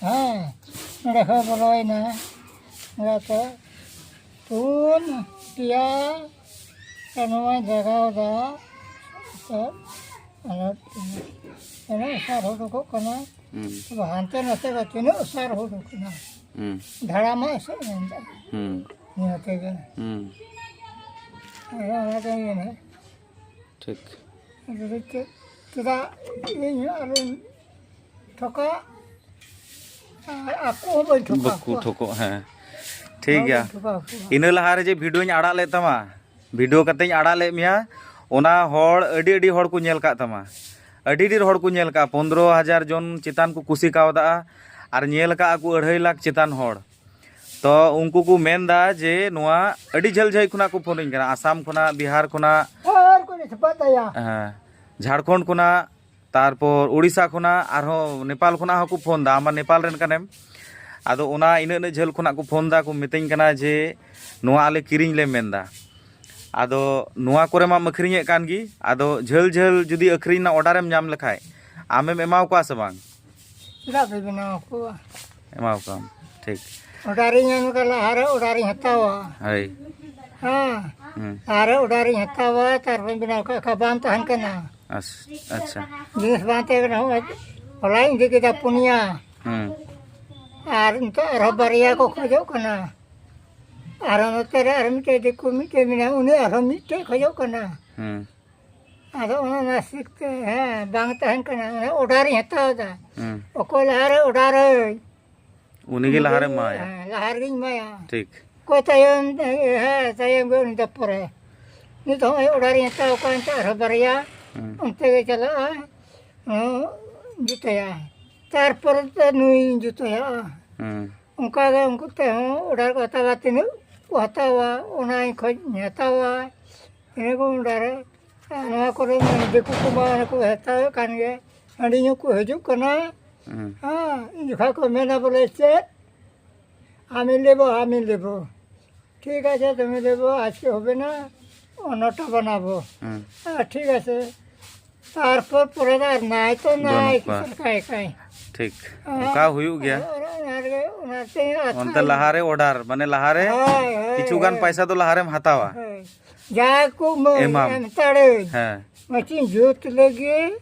ᱦᱮᱸ, ᱱᱚᱰᱮ ᱠᱷᱚᱡ ᱵᱚᱞᱚᱭᱮᱱᱟ, ᱱᱚᱰᱮ ᱛᱮ ᱯᱩᱱ, ᱯᱮᱭᱟ, ᱟᱨ ᱱᱚᱣᱟᱧ ᱡᱟᱜᱟᱣ ᱮᱫᱟ᱾ ᱛᱚ, ᱟᱫᱚ ᱛᱤᱱᱟᱹᱜ ᱥᱟᱨ ᱩᱰᱩᱠᱚᱜ ᱠᱟᱱᱟ, ᱦᱩᱸ᱾ ᱛᱚᱵᱮ ᱦᱟᱱᱛᱮ ᱱᱟᱛᱮ ᱫᱚ ᱛᱤᱱᱟᱹᱜ ᱥᱟᱨ ᱩᱰᱩᱠ ᱠᱟᱱᱟ? ᱦᱩᱸ᱾ ᱫᱷᱟᱲᱟ ᱢᱟ ᱮᱥᱮᱫ ᱮᱱ ᱫᱚ᱾ ᱦᱩᱸ᱾ ᱱᱤᱭᱟᱹ ᱛᱮᱜᱮ᱾ ᱦᱩᱸ᱾ ᱟᱫᱚ ᱚᱱᱟᱛᱮᱧ ᱢᱮᱱᱟ, ᱴᱷᱤᱠ᱾ ᱟᱫᱚ ᱪᱮᱫ, ᱪᱮᱫᱟᱜ ᱤᱧ ᱟᱨᱚᱧ ᱴᱷᱚᱠᱟᱜ? ᱟᱨ ᱟᱠᱚ ᱦᱚᱸ ᱵᱟᱹᱧ ᱴᱷᱚᱠᱟᱣ ᱵᱟᱠᱚ ᱠᱚᱣᱟ᱾ ᱴᱷᱚᱠᱚᱜ, ᱦᱮᱸ᱾ ᱴᱷᱤᱠ ᱦᱚᱸ ᱜᱮᱭᱟ᱾ ᱵᱟᱹᱧ ᱴᱷᱚᱠᱟᱣ ᱠᱚᱣᱟ᱾ ᱤᱱᱟᱹ ᱞᱟᱦᱟ ᱨᱮ ᱡᱮ ᱵᱷᱤᱰᱤᱭᱳᱧ ᱟᱲᱟᱜ ᱞᱮᱫ ᱛᱟᱢᱟ, ᱵᱷᱤᱰᱤᱭᱳ ᱠᱟᱛᱮᱧ ᱟᱲᱟᱜ ᱞᱮᱫ ᱢᱮᱭᱟ, ᱚᱱᱟ ᱦᱚᱲ, ᱟᱹᱰᱤ ᱟᱹᱰᱤ ᱦᱚᱲ ᱠᱚ ᱧᱮᱞ ᱠᱟᱜ ᱛᱟᱢᱟ, ᱟᱹᱰᱤ ᱰᱷᱮᱨ ᱦᱚᱲ ᱠᱚ ᱧᱮᱞ ᱠᱟᱜᱼᱟ, ᱯᱚᱱᱫᱽᱨᱚ ᱦᱟᱡᱟᱨ ᱡᱚᱱ ᱪᱮᱛᱟᱱ ᱠᱚ ᱠᱩᱥᱤ ᱠᱟᱣᱫᱟ᱾ ᱟᱨ ᱧᱮᱞ ᱠᱟᱜᱼᱟ ᱠᱚ ᱟᱹᱲᱦᱟᱹᱭ ᱞᱟᱠᱷ ᱪᱮᱛᱟᱱ ᱦᱚᱲ᱾ ᱛᱚ ᱩᱱᱠᱩ ᱠᱚ ᱢᱮᱱᱫᱟ ᱡᱮ ᱱᱚᱣᱟ ᱟᱹᱰᱤ ᱡᱷᱟᱹᱞ ᱡᱷᱟᱹᱞ ᱠᱷᱚᱱᱟᱜ ᱠᱚ ᱯᱷᱳᱱ ᱟᱹᱧ ᱠᱟᱱᱟ, ᱟᱥᱟᱢ ᱠᱷᱚᱱᱟᱜ, ᱵᱤᱦᱟᱨ ᱠᱷᱚᱱᱟᱜ, ᱟᱨ ᱠᱚ ᱨᱮᱥᱯᱟ ᱛᱟᱭᱟ᱾ ᱦᱮᱸ, ᱡᱷᱟᱲᱠᱷᱚᱸᱰ ᱠᱷᱚᱱᱟᱜ, ᱛᱟᱨᱯᱚᱨ ᱩᱲᱤᱥᱥᱟ ᱠᱷᱚᱱᱟᱜ, ᱟᱨᱦᱚᱸ ᱱᱮᱯᱟᱞ ᱠᱷᱚᱱᱟᱜ ᱦᱚᱸᱠᱚ ᱯᱷᱳᱱ ᱫᱟ᱾ ᱟᱢ ᱢᱟ ᱱᱮᱯᱟᱞ ᱨᱮᱱ ᱠᱟᱱᱮᱢ, ᱟᱫᱚ ᱚᱱᱟ ᱤᱱᱟᱹᱜ ᱤᱱᱟᱹᱜ ᱡᱷᱟᱹᱞ ᱠᱷᱚᱱᱟᱜ ᱠᱚ ᱯᱷᱳᱱ ᱫᱟ, ᱠᱚ ᱢᱤᱛᱟᱹᱧ ᱠᱟᱱᱟ ᱡᱮ ᱱᱚᱣᱟ ᱟᱞᱮ ᱠᱤᱨᱤᱧ ᱞᱮ ᱢᱮᱱᱫᱟ᱾ ᱟᱫᱚ ᱱᱚᱣᱟ ᱠᱚᱨᱮ ᱢᱟᱢ ᱟᱹᱠᱷᱨᱤᱧᱮᱫ ᱠᱟᱱ ᱜᱮ, ᱟᱫᱚ ᱡᱷᱟᱹᱞ ᱡᱷᱟᱹᱞ ᱡᱩᱫᱤ ᱟᱹᱠᱷᱨᱤᱧ ᱨᱮᱱᱟᱜ ᱚᱰᱟᱨᱮᱢ ᱧᱟᱢ ᱞᱮᱠᱷᱟᱡ ᱟᱢᱮᱢ ᱮᱢᱟᱣ ᱠᱚᱣᱟ ᱥᱮ ᱵᱟᱝ? ᱪᱮᱫᱟᱜ ᱯᱮ ᱵᱮᱱᱟᱣ ᱟᱠᱚᱣᱟ? ᱮᱢᱟᱣ ᱠᱚᱣᱟᱢ, ᱴᱷᱤᱠ᱾ ᱚᱰᱟᱨᱤᱧ ᱮᱢ ᱠᱟᱜ ᱞᱟᱦᱟᱨᱮ ᱚᱰᱟᱨᱤᱧ ᱦᱟᱛᱟᱣᱟ᱾ ᱦᱳᱭ᱾ ᱦᱮᱸ᱾ ᱦᱩᱸ᱾ ᱞᱟᱦᱟᱨᱮ ᱚᱰᱟᱨᱤᱧ ᱦᱟᱛᱟᱣᱟ, ᱛᱟᱨᱯᱚᱨᱮᱧ ᱵᱮᱱᱟᱣ ᱠᱟᱜ ᱠᱷᱟᱱ ᱵᱟᱝ ᱛᱟᱦᱮᱱ ᱠᱟᱱᱟ᱾ ᱟᱪ-, ᱟᱪᱪᱷᱟ᱾ ᱡᱤᱱᱤᱥ ᱵᱟᱝ ᱛᱟᱦᱮᱸ ᱠᱟᱱᱟ, ᱦᱚᱸᱜᱼᱚᱭ ᱦᱚᱞᱟᱧ ᱤᱫᱤ ᱠᱮᱫᱟ ᱯᱩᱱᱭᱟ᱾ ᱦᱩᱸ᱾ ᱟᱨ ᱱᱤᱛᱚᱜ ᱟᱨᱦᱚᱸ ᱵᱟᱨᱭᱟ ᱠᱚ ᱠᱷᱚᱡᱚᱜ ᱠᱟᱱᱟ᱾ ᱟᱨᱦᱚᱸ ᱱᱚᱛᱮ ᱨᱮ ᱟᱨ ᱢᱤᱫᱴᱮᱡ ᱫᱤᱠᱩ ᱢᱤᱫᱴᱮᱡ ᱢᱮᱱᱟᱭᱟ, ᱩᱱᱤ ᱟᱨᱦᱚᱸ ᱢᱤᱫᱴᱮᱡ ᱠᱷᱚᱡᱚᱜ ᱠᱟᱱᱟ᱾ ᱦᱩᱸ᱾ ᱟᱫᱚ ᱚᱱᱟ ᱱᱟᱥᱤᱠ ᱛᱮ, ᱦᱮᱸ, ᱵᱟᱝ ᱛᱟᱦᱮᱱ ᱠᱟᱱᱟ, ᱚᱱᱟ ᱚᱰᱟᱨᱤᱧ ᱦᱟᱛᱟᱣ ᱮᱫᱟ᱾ ᱦᱩᱸ᱾ ᱚᱠᱚᱭ ᱞᱟᱦᱟᱨᱮ ᱚᱰᱟᱨᱟᱹᱧ? ᱩᱱᱤᱜᱮ ᱞᱟᱦᱟᱨᱮ ᱮᱢᱟᱭᱟ᱾ ᱦᱮᱸ, ᱞᱟᱦᱟ ᱨᱮᱜᱤᱧ ᱮᱢᱟᱭᱟ᱾ ᱴᱷᱤᱠ᱾ ᱚᱠᱚᱭ ᱛᱟᱭᱚᱢ, ᱦᱮᱸ, ᱛᱟᱭᱚᱢ ᱜᱮ ᱩᱱᱤ ᱫᱚ ᱯᱚᱨᱮ᱾ ᱱᱤᱛ ᱦᱚᱸᱜᱼᱚᱭ ᱚᱰᱟᱨᱤᱧ ᱦᱟᱛᱟᱣ ᱠᱟᱜᱼᱟ, ᱮᱱᱛᱮ ᱟᱨᱦᱚᱸ ᱵᱟᱨᱭᱟ ᱦᱩᱸ᱾ ᱚᱱᱛᱮ ᱜᱮ ᱪᱟᱞᱟᱜᱼᱟ, ᱦᱚᱸ, ᱡᱩᱛᱟᱹᱭᱟ᱾ ᱛᱟᱨᱯᱚᱨᱮ ᱛᱮ ᱱᱩᱭᱤᱧ ᱡᱩᱛᱟᱹᱭᱟ᱾ ᱦᱩᱸ᱾ ᱚᱱᱠᱟ ᱜᱮ ᱩᱱᱠᱩ ᱛᱮᱦᱚᱸ ᱚᱰᱟᱨ ᱠᱚ ᱦᱟᱛᱟᱣᱟ, ᱛᱤᱱᱟᱹᱜ ᱠᱚ ᱦᱟᱛᱟᱣᱟ, ᱚᱱᱟ ᱠᱷᱚᱡ ᱤᱧ ᱦᱟᱛᱟᱣᱟ᱾ ᱤᱱᱟᱹ ᱠᱚ ᱚᱰᱟᱨ, ᱟᱨ ᱱᱚᱣᱟ ᱠᱚᱨᱮ ᱫᱤᱠᱩ ᱠᱚᱢᱟ ᱚᱱᱟ ᱠᱚ ᱦᱟᱛᱟᱣᱮᱫ ᱠᱟᱱ ᱜᱮ, ᱦᱟᱺᱰᱤ ᱧᱩ ᱠᱚ ᱦᱤᱡᱩᱜ ᱠᱟᱱᱟ᱾ ᱦᱩᱸ᱾ ᱦᱮᱸ, ᱤᱧ ᱡᱚᱠᱷᱟ ᱠᱚ ᱢᱮᱱᱟ ᱵᱚᱞᱮ, "ᱪᱮᱫ? ᱟᱢᱤ ᱞᱮᱵᱚ, ᱟᱢᱤ ᱞᱮᱵᱚ।" ᱴᱷᱤᱠ ᱟᱪᱷᱮ, ᱛᱩᱢᱤ ᱞᱮᱵᱚ, ᱟᱡᱠᱮ ᱦᱚᱵᱮ ᱱᱟ, ᱚᱱᱟᱴᱟ ᱵᱟᱱᱟᱵᱚ᱾ ᱦᱩᱸ᱾ ᱦᱮᱸ, ᱴᱷᱤᱠ ᱟᱪᱷᱮ᱾ ᱛᱟᱨᱯᱚᱨ ᱯᱚᱨᱮ ᱫᱚ ᱟᱨ ᱱᱟᱭ ᱛᱚ ᱱᱟᱭ, ᱵᱟᱹᱱᱩᱜ ᱠᱚᱣᱟ᱾ ᱠᱤᱥᱟᱹᱬ ᱠᱟᱭ ᱠᱟᱭ᱾ ᱴᱷᱤᱠ᱾ ᱦᱮᱸ᱾ ᱚᱱᱠᱟ ᱦᱩᱭᱩᱜ ᱜᱮᱭᱟ᱾ ᱚᱱᱟ, ᱚᱱᱟ ᱨᱮᱜᱮ, ᱚᱱᱟᱛᱮ ᱚᱱᱛᱮ ᱟᱛᱷᱟᱭ ᱞᱟᱦᱟᱨᱮ ᱚᱰᱟᱨ, ᱢᱟᱱᱮ ᱞᱟᱦᱟᱨᱮ ᱦᱳᱭ, ᱦᱳᱭ, ᱠᱤᱪᱷᱩ ᱜᱟᱱ ᱦᱳᱭ᱾ ᱯᱟᱭᱥᱟ ᱫᱚ ᱞᱟᱦᱟᱨᱮᱢ ᱦᱟᱛᱟᱣᱟ᱾ ᱦᱳᱭ᱾ ᱡᱟ ᱠᱚ ᱮᱢᱟᱹᱧ, ᱮᱢᱟᱢ᱾ ᱮᱢ ᱛᱟᱲᱟᱹᱧ᱾ ᱦᱮᱸ᱾ ᱢᱟᱹᱪᱤᱧ ᱡᱩᱛ ᱞᱮᱜᱮ,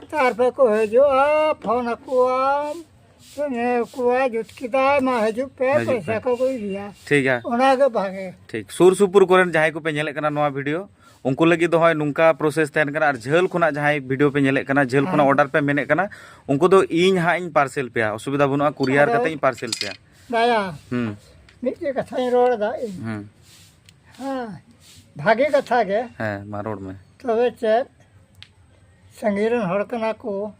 ᱛᱟᱨᱯᱚᱨ ᱠᱚ ᱦᱤᱡᱩᱜᱼᱟ, ᱯᱷᱳᱱ ᱟᱠᱚᱣᱟᱢ, ᱯᱷᱳᱱ ᱟᱠᱚᱣᱟ, ᱡᱩᱛ ᱠᱮᱫᱟᱭ, ᱢᱟ ᱦᱤᱡᱩᱜ ᱯᱮ, ᱦᱤᱡᱩᱜ ᱯᱚᱭᱥᱟ ᱯᱮ᱾ ᱠᱚ ᱟᱹᱜᱩᱭ ᱜᱮᱭᱟ᱾ ᱴᱷᱤᱠ ᱜᱮᱭᱟ᱾ ᱚᱱᱟᱜᱮ ᱵᱷᱟᱜᱮ᱾ ᱴᱷᱤᱠ᱾ ᱥᱩᱨ ᱥᱩᱯᱩᱨ ᱠᱚᱨᱮᱱ ᱡᱟᱦᱟᱸᱭ ᱠᱚᱯᱮ ᱧᱮᱞᱮᱫ ᱠᱟᱱᱟ ᱱᱚᱣᱟ ᱵᱷᱤᱰᱤᱭᱳ, ᱩᱱᱠᱩ ᱞᱟᱹᱜᱤᱫ ᱫᱚ ᱦᱚᱸᱜᱼᱚᱭ ᱱᱚᱝᱠᱟ ᱯᱨᱚᱥᱮᱥ ᱛᱟᱦᱮᱱ ᱠᱟᱱᱟ, ᱟᱨ ᱡᱷᱟᱹᱞ ᱠᱷᱚᱱᱟᱜ ᱡᱟᱦᱟᱸᱭ ᱵᱷᱤᱰᱤᱭᱳ ᱯᱮ ᱧᱮᱞᱮᱫ ᱠᱟᱱᱟ, ᱡᱷᱟᱹᱞ ᱠᱷᱚᱱᱟᱜ ᱦᱮᱸ᱾ ᱚᱰᱟᱨ ᱯᱮ ᱢᱮᱱᱮᱫ ᱠᱟᱱᱟ, ᱩᱱᱠᱩ ᱫᱚ ᱤᱧ ᱦᱟᱸᱜ ᱤᱧ ᱯᱟᱨᱥᱮᱞ ᱯᱮᱭᱟ, ᱚᱥᱩᱵᱤᱫᱷᱟ ᱵᱟᱹᱱᱩᱜᱼᱟ, ᱠᱩᱨᱤᱭᱟᱨ ᱟᱫᱚ ᱠᱟᱛᱮ ᱤᱧ ᱯᱟᱨᱥᱮᱞ ᱯᱮᱭᱟ᱾ ᱫᱟᱭᱟ, ᱦᱩᱸ᱾ ᱢᱤᱫᱴᱮᱡ ᱠᱟᱛᱷᱟᱧ ᱨᱚᱲ ᱮᱫᱟ ᱤᱧ᱾ ᱦᱩᱸ᱾ ᱦᱮᱸ, ᱵᱷᱟᱜᱮ ᱠᱟᱛᱷᱟ ᱜᱮ᱾ ᱦᱮᱸ, ᱢᱟ ᱨᱚᱲ ᱢᱮ᱾ ᱛᱚᱵᱮ ᱪᱮᱫ, ᱥᱟᱺᱜᱤᱧ ᱨᱮᱱ ᱦᱚᱲ ᱠᱟᱱᱟ ᱠᱚ,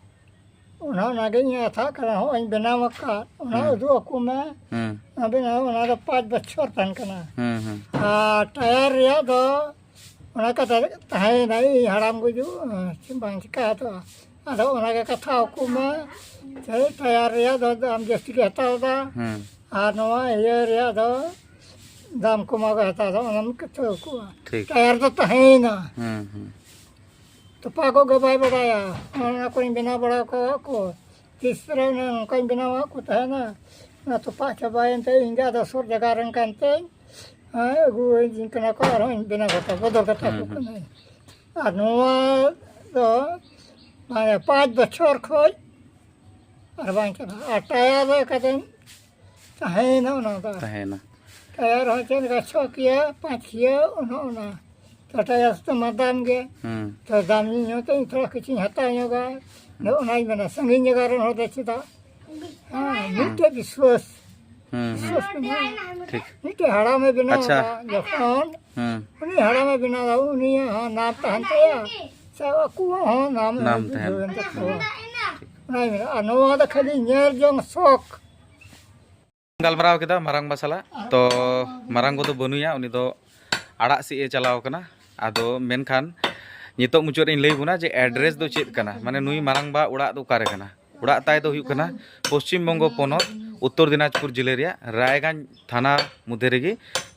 ᱚᱱᱟ ᱚᱱᱟᱜᱤᱧ ᱟᱥᱟᱜ ᱠᱟᱱᱟ, ᱦᱚᱸᱜᱼᱚᱭ ᱵᱮᱱᱟᱣ ᱟᱠᱟᱫ, ᱚᱱᱟ ᱦᱩᱸ᱾ ᱩᱫᱩᱜ ᱟᱠᱚ ᱢᱮ᱾ ᱦᱩᱸ᱾ ᱚᱱᱟ ᱵᱮᱱᱟᱣ, ᱚᱱᱟ ᱫᱚ ᱯᱟᱸᱪ ᱵᱚᱪᱷᱚᱨ ᱛᱟᱦᱮᱱ ᱠᱟᱱᱟ᱾ ᱦᱩᱸ, ᱦᱩᱸ᱾ ᱟᱨ ᱴᱟᱭᱟᱨ ᱨᱮᱭᱟᱜ ᱫᱚ ᱚᱱᱟ ᱠᱟᱛᱷᱟ ᱛᱟᱦᱮᱸᱭᱮᱱᱟ, ᱤᱧ ᱦᱟᱲᱟᱢ ᱜᱩᱡᱩᱜ, ᱪᱮ ᱵᱟᱝ ᱪᱤᱠᱟᱹ ᱦᱟᱛᱟᱜᱼᱟ᱾ ᱟᱫᱚ ᱚᱱᱟᱜᱮ ᱠᱟᱛᱷᱟ ᱟᱠᱚ ᱢᱮ, ᱪᱮ ᱴᱟᱭᱟᱨ ᱨᱮᱭᱟᱜ ᱫᱚ ᱫᱟᱢ ᱡᱟᱹᱥᱛᱤ ᱜᱮ ᱦᱟᱛᱟᱣ ᱮᱫᱟ᱾ ᱦᱩᱸ᱾ ᱟᱨ ᱱᱚᱣᱟ ᱤᱭᱟᱹ ᱨᱮᱭᱟᱜ ᱫᱚ ᱫᱟᱢ ᱠᱚᱢᱟ ᱜᱮ ᱦᱟᱛᱟᱣ ᱮᱫᱟ, ᱚᱱᱟᱢ ᱠᱟᱛᱷᱟ ᱟᱠᱚᱣᱟ᱾ ᱴᱷᱤᱠ᱾ ᱴᱟᱭᱟᱨ ᱫᱚ ᱛᱟᱦᱮᱸᱭᱮᱱᱟ᱾ ᱦᱩᱸ, ᱦᱩᱸ᱾ ᱛᱚᱯᱟ ᱠᱚᱜᱮ ᱵᱟᱭ ᱵᱟᱰᱟᱭᱟ᱾ ᱚᱱᱟ ᱠᱚᱧ ᱵᱮᱱᱟᱣ ᱵᱟᱲᱟ ᱟᱠᱟᱫ ᱠᱚ᱾ ᱛᱤᱥ ᱨᱮ ᱚᱱᱮ ᱚᱱᱠᱟᱧ ᱵᱮᱱᱟᱣᱟᱫ ᱠᱚ ᱛᱟᱦᱮᱱᱟ᱾ ᱚᱱᱟ ᱛᱚᱯᱟᱜ ᱪᱟᱵᱟᱭᱮᱱ ᱛᱮ ᱤᱧ ᱜᱮ ᱟᱫᱚ ᱥᱩᱨ ᱡᱟᱭᱜᱟ ᱨᱮᱱ ᱠᱟᱱ ᱛᱮᱧ, ᱦᱮᱸ, ᱟᱹᱜᱩᱣᱟᱹᱧ ᱠᱟᱱᱟ ᱠᱚ, ᱟᱨᱦᱚᱸ ᱤᱧ ᱵᱮᱱᱟᱣ ᱠᱟᱛᱟ, ᱵᱚᱫᱚᱞ ᱠᱟᱛᱟ ᱦᱩᱸ, ᱠᱚ ᱦᱩᱸ᱾ ᱠᱟᱹᱱᱟᱹᱧ᱾ ᱟᱨ ᱱᱚᱣᱟ ᱫᱚ ᱢᱟᱱᱮ ᱯᱟᱸᱪ ᱵᱚᱪᱷᱚᱨ ᱠᱷᱚᱡ ᱟᱨ ᱵᱟᱝ ᱪᱟᱞᱟᱜᱼᱟ᱾ ᱟᱨ ᱴᱟᱭᱟᱨ ᱨᱮ ᱠᱟᱛᱮᱧ ᱛᱟᱦᱮᱸᱭᱮᱱᱟ ᱚᱱᱟ ᱫᱚ᱾ ᱛᱟᱦᱮᱸᱭᱮᱱᱟ᱾ ᱴᱟᱭᱟᱨ ᱦᱚᱸ ᱪᱮᱫ ᱞᱮᱠᱟ ᱪᱷᱚ ᱠᱤᱭᱟᱹ, ᱯᱟᱸᱪ ᱠᱤᱭᱟᱹ, ᱚᱱᱮ ᱚᱱᱟ᱾ ᱛᱚ ᱴᱟᱭᱟᱨ ᱛᱮ ᱢᱟ ᱫᱟᱢ ᱜᱮ᱾ ᱦᱩᱸ᱾ ᱛᱚ ᱫᱟᱢ ᱧᱚᱜ ᱛᱮ ᱤᱧ ᱛᱷᱚᱲᱟ ᱠᱤᱪᱷᱩᱧ ᱦᱟᱛᱟᱣ ᱧᱚᱜᱟ᱾ ᱟᱫᱚ ᱚᱱᱟᱧ ᱢᱮᱱᱟ, ᱥᱟᱺᱜᱤᱧ ᱡᱟᱭᱜᱟ ᱨᱮᱱ ᱦᱚᱲ ᱫᱚ ᱪᱮᱫᱟᱜ? ᱦᱮᱸ, ᱢᱤᱫᱴᱮᱡ ᱵᱤᱥᱣᱟᱥ᱾ ᱦᱩᱸ, ᱦᱩᱸ᱾ ᱵᱤᱥᱣᱟᱥ ᱢᱮᱱᱟᱜᱼᱟ᱾ ᱴᱷᱤᱠ᱾ ᱢᱤᱫᱴᱮᱡ ᱦᱟᱲᱟᱢᱮ ᱵᱮᱱᱟᱣ ᱟᱪᱪᱷᱟ᱾ ᱮᱫᱟ ᱡᱚᱠᱷᱚᱱ, ᱦᱩᱸ᱾ ᱩᱱᱤ ᱦᱟᱲᱟᱢᱮ ᱵᱮᱱᱟᱣ ᱮᱫᱟ, ᱩᱱᱤᱭᱟᱜ ᱦᱚᱸ ᱱᱟᱢ ᱛᱟᱦᱮᱱ ᱛᱟᱭᱟ, ᱥᱮ ᱟᱠᱚᱣᱟᱜ ᱦᱚᱸ ᱱᱟᱢ ᱱᱟᱢ ᱛᱟᱦᱮᱱ᱾ ᱵᱩᱡᱷᱟᱹᱣᱮᱱ ᱛᱟᱠᱚᱣᱟ᱾ ᱚᱱᱟᱧ ᱢᱮᱱᱟ, ᱟᱨ ᱱᱚᱣᱟ ᱫᱚ ᱠᱷᱟᱹᱞᱤ ᱧᱮᱞ ᱡᱚᱝ ᱥᱚᱠ᱾ ᱜᱟᱞᱢᱟᱨᱟᱣ ᱠᱮᱫᱟ ᱢᱟᱨᱟᱝᱵᱟ ᱥᱟᱞᱟᱜ᱾ ᱛᱚ ᱢᱟᱨᱟᱝ ᱜᱚ ᱫᱚ ᱵᱟᱹᱱᱩᱭᱟ, ᱩᱱᱤ ᱫᱚ ᱟᱲᱟᱜ ᱥᱮᱫ ᱮ ᱪᱟᱞᱟᱣ ᱠᱟᱱᱟ᱾ ᱟᱫᱚ ᱢᱮᱱᱠᱷᱟᱱ ᱱᱤᱛᱚᱜ ᱢᱩᱪᱟᱹᱫ ᱨᱮᱧ ᱞᱟᱹᱭ ᱵᱚᱱᱟ ᱡᱮ address ᱫᱚ ᱪᱮᱫ ᱠᱟᱱᱟ, ᱢᱟᱱᱮ ᱱᱩᱭ ᱢᱟᱨᱟᱝᱵᱟ ᱚᱲᱟᱜ ᱫᱚ ᱚᱠᱟᱨᱮ ᱠᱟᱱᱟ᱾ ᱚᱲᱟᱜ ᱛᱟᱭ ᱫᱚ ᱦᱩᱭᱩᱜ ᱠᱟᱱᱟ ᱯᱚᱥᱪᱤᱢ ᱵᱚᱝᱜᱚ ᱯᱚᱱᱚᱛ, ᱩᱛᱛᱚᱨ ᱫᱤᱱᱟᱡᱽᱯᱩᱨ ᱡᱤᱞᱟᱹ ᱨᱮᱭᱟᱜ ᱨᱟᱭᱜᱚᱸᱡᱽ ᱛᱷᱟᱱᱟ ᱢᱚᱫᱽᱫᱷᱮ ᱨᱮᱜᱮ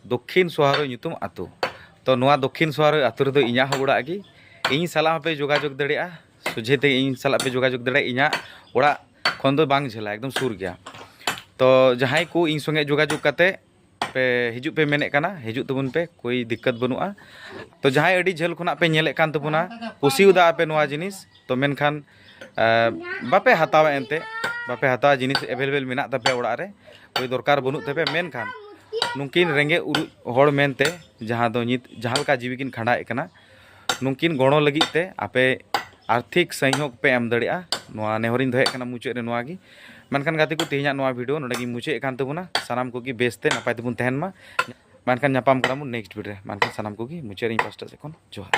ᱫᱚᱠᱠᱷᱤᱱ ᱥᱳᱦᱟᱨᱳᱭ ᱧᱩᱛᱩᱢ ᱟᱹᱛᱩ᱾ ᱛᱚ ᱱᱚᱣᱟ ᱫᱚᱠᱠᱷᱤᱱ ᱥᱳᱦᱟᱨᱳᱭ ᱟᱹᱛᱩ ᱨᱮᱫᱚ ᱤᱧᱟᱹᱜ ᱦᱚᱸ ᱚᱲᱟᱜ ᱜᱮ᱾ ᱤᱧ ᱥᱟᱞᱟᱜ ᱦᱚᱸᱯᱮ ᱡᱳᱜᱟᱡᱳᱜᱽ ᱫᱟᱲᱮᱭᱟᱜᱼᱟ, ᱥᱚᱡᱷᱮ ᱛᱮ ᱤᱧ ᱥᱟᱞᱟᱜ ᱯᱮ ᱡᱳᱜᱟᱡᱳᱜᱽ ᱫᱟᱲᱮᱭᱟᱜᱼᱟ᱾ ᱤᱧᱟᱹᱜ ᱚᱲᱟᱜ ᱠᱷᱚᱱ ᱫᱚ ᱵᱟᱝ ᱡᱷᱟᱹᱞᱟ, ᱮᱠᱫᱚᱢ ᱥᱩᱨ ᱜᱮᱭᱟ᱾ ᱛᱚ ᱡᱟᱦᱟᱸᱭ ᱠᱚ ᱤᱧ ᱥᱚᱸᱜᱮ ᱡᱳᱜᱟᱡᱳᱜᱽ ᱠᱟᱛᱮ ᱯᱮ ᱦᱤᱡᱩᱜ ᱯᱮ ᱢᱮᱱᱮᱫ ᱠᱟᱱᱟ, ᱦᱤᱡᱩᱜ ᱛᱟᱵᱚᱱ ᱯᱮ, ᱠᱳᱭ ᱫᱤᱠᱠᱟᱛ ᱵᱟᱹᱱᱩᱜᱼᱟ᱾ ᱛᱚ ᱡᱟᱦᱟᱸᱭ ᱟᱹᱰᱤ ᱡᱷᱟᱹᱞ ᱠᱷᱚᱱᱟᱜ ᱯᱮ ᱧᱮᱞᱮᱫ ᱠᱟᱱ ᱛᱟᱵᱚᱱᱟ, ᱠᱩᱥᱤᱣᱟᱫᱟ ᱯᱮ ᱱᱚᱣᱟ ᱡᱤᱱᱤᱥ, ᱛᱚ ᱢᱮᱱᱠᱷᱟᱱ, ᱮ, ᱵᱟᱯᱮ ᱦᱟᱛᱟᱣᱟ, ᱮᱱᱛᱮ ᱵᱟᱯᱮ ᱦᱟᱛᱟᱣᱟ, ᱡᱤᱱᱤᱥ available ᱢᱮᱱᱟᱜ ᱛᱟᱯᱮᱭᱟ ᱚᱲᱟᱜ ᱨᱮ, ᱠᱳᱭ ᱫᱚᱨᱠᱟᱨ ᱵᱟᱹᱱᱩᱜ ᱛᱟᱯᱮᱭᱟ, ᱢᱮᱱᱠᱷᱟᱱ ᱱᱩᱠᱤᱱ ᱨᱮᱸᱜᱮᱡ ᱩᱨᱩᱡ ᱦᱚᱲ ᱢᱮᱱᱛᱮ ᱡᱟᱦᱟᱸ ᱫᱚ ᱱᱤᱛ ᱡᱟᱦᱟᱸ ᱞᱮᱠᱟ ᱡᱤᱣᱤ ᱠᱤᱱ ᱠᱷᱟᱸᱰᱟᱣᱮᱫ ᱠᱟᱱᱟ, ᱱᱩᱠᱤᱱ ᱜᱚᱲᱚ ᱞᱟᱹᱜᱤᱫ ᱛᱮ ᱟᱯᱮ ᱟᱨᱛᱷᱤᱠ ᱥᱚᱦᱭᱳᱜᱽ ᱯᱮ ᱮᱢ ᱫᱟᱲᱮᱭᱟᱜᱼᱟ᱾ ᱱᱚᱣᱟ ᱱᱮᱦᱚᱨᱤᱧ ᱫᱚᱦᱚᱭᱮᱫ ᱠᱟᱱᱟ ᱢᱩᱪᱟᱹᱫ ᱨᱮ ᱱᱚᱣᱟ ᱜᱮ᱾ ᱢᱮᱱᱠᱷᱟᱱ ᱜᱟᱛᱮ ᱠᱚ, ᱛᱮᱦᱮᱧᱟᱜ ᱱᱚᱣᱟ video ᱱᱚᱰᱮ ᱜᱤᱧ ᱢᱩᱪᱟᱹᱫ ᱮᱫ ᱠᱟᱱ ᱛᱟᱵᱚᱱᱟ᱾ ᱥᱟᱱᱟᱢ ᱠᱚᱜᱮ ᱵᱮᱥᱛᱮ ᱱᱟᱯᱟᱭ ᱛᱮᱵᱚᱱ ᱛᱟᱦᱮᱱ ᱢᱟ᱾ ᱢᱮᱱᱠᱷᱟᱱ ᱧᱟᱯᱟᱢ ᱠᱟᱱᱟ ᱵᱚᱱ next video ᱨᱮ᱾ ᱢᱮᱱᱠᱷᱟᱱ ᱥᱟᱱᱟᱢ ᱠᱚᱜᱮ ᱢᱩᱪᱟᱹᱫ ᱨᱮ ᱤᱧ ᱯᱟᱥᱴᱟ ᱥᱮᱫ ᱠᱷᱚᱱ ᱡᱚᱦᱟᱨ᱾